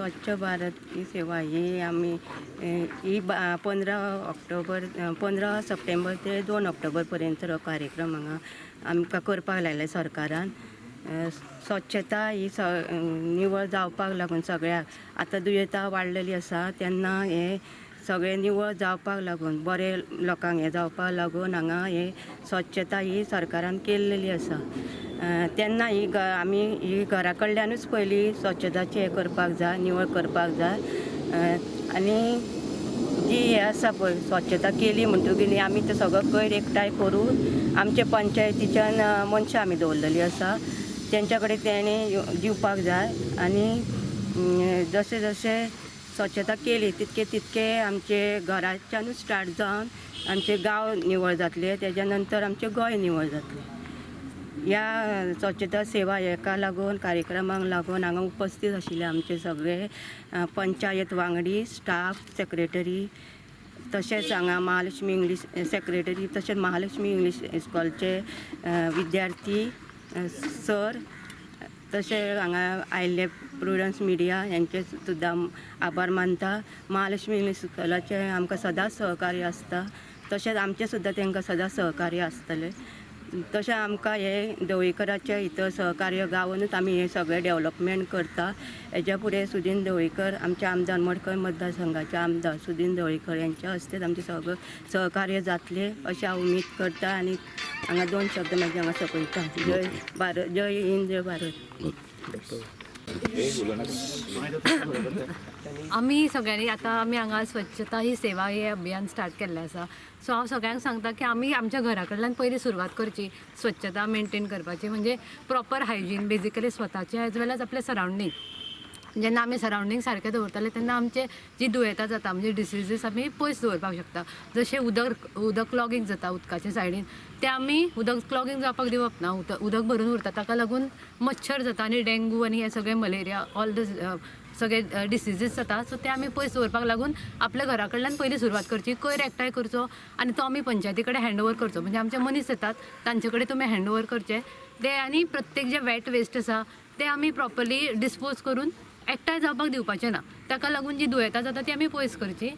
स्वच्छ भारत ही सेवा ही आमी ही 15 ऑक्टोबर 15 सप्टेंबर ते 2 ऑक्टोबर पर्यंत हो कार्यक्रम हांगा आमकां करपाक लायले सरकारान. स्वच्छता ही निवळ जावपाक लागून सगळ्याक आतां दुयेंतां वाडलेली आसा तेन्ना हे सगळें निवळ जावपाक लागून बरें लोकांक हें जावपाक लागून हांगा हे स्वच्छता ही सरकारान केल्लेली आसा. तेन्ना ही आमी ही घरा कडल्यानूच पयलीं स्वच्छताचें हें करपाक जाय, निवळ करपाक जाय. आनी जी हें आसा पळय स्वच्छता केली म्हणटकीर न्ही आमी ते सगळो कोयर एकठांय करून आमचे पंचायतीच्यान मनशां आमी दवरलेली आसा तेंच्या कडेन तेणें दिवपाक जाय. आनी जशें जशें स्वच्छता केली तितके तितके आमचे घराच्यानूच स्टार्ट जावन आमचे गांव निवळ जातले, तेज्या नंतर आमचें गोंय निवळ जातलें. ह्या स्वच्छता सेवा हेका लागून कार्यक्रमाक लागून हांगा उपस्थित आशिल्ले आमचे सगळे पंचायत वांगडी, स्टाफ, सेक्रेटरी, तशेंच हांगा महालक्ष्मी इंग्लीश सेक्रेटरी, तशेंच महालक्ष्मी इंग्लीश इस्कॉलचे विद्यार्थी, सर, तशें हांगा आयिल्ले प्रुडन्स मिडिया हेंचे सुद्दां आभार मानता. महालक्ष्मी इंग्लीश इस्कॉलाचें आमकां सदांच सहकार्य आसता, तशेंच आमचें सुद्दां तांकां सदांच सहकार्य आसतलें. तशें आमकां हे ढवळीकराचें हितर सहकार्य गावनूच आमी हें सगळें डेवलपमेंट करता. हेज्या फुडें सुदीन ढवळीकर आमचे आमदार, मडकय मतदारसंघाचे आमदार सुदीन ढवळीकर यांच्या हस्ते आमचें सगळें सहकार्य जातलें अशें हांव उमेद करता. आनी हांगा 2 शब्द म्हाजे हांगा सोंपयता. जय भारत, जय हिंद, जय भारत. आमी सगळ्यांनी आतां आमी हांगा स्वच्छता ही सेवा हे अभियान स्टार्ट केल्लें आसा. सो हांव सगळ्यांक सांगता की आमी आमच्या घरा कडल्यान पयलीं सुरवात करची स्वच्छता मेंटेन करपाची, म्हणजे प्रॉपर हायजीन बेजिकली स्वताचें एज वेल एज आपलें सरावंडींग. जेन्ना आमी सरावंडींग सारकें दवरतले तेन्ना आमचे जी दुयेंतां जाता म्हणजे डिसिजीस आमी पयस दवरपाक शकता. जशें उदक क्लॉगींग जाता उदकाच्या सायडीन, तें आमी उदक क्लॉगींग जावपाक दिवप ना. उदक भरून उरता, ताका लागून मच्छर जाता आनी डेंगू आनी हे सगळे मलेरिया ऑल the सगळे डिसिजीस जाता. सो ते आमी पयस दवरपाक लागून आपल्या घरा कडल्यान पयलीं सुरवात करची. कोयर एकठांय करचो आनी तो आमी पंचायती कडेन हँड ओवर करचो, म्हणजे आमचे मनीस येतात तांचे कडेन तुमी हँड ओवर करचे ते. आनी प्रत्येक जे वेट वेस्ट आसा ते आमी प्रॉपरली डिस्पोज करून एकठांय जावपाक दिवपाचें ना. ताका लागून जी दुयेंतां जाता ती आमी पयस करची.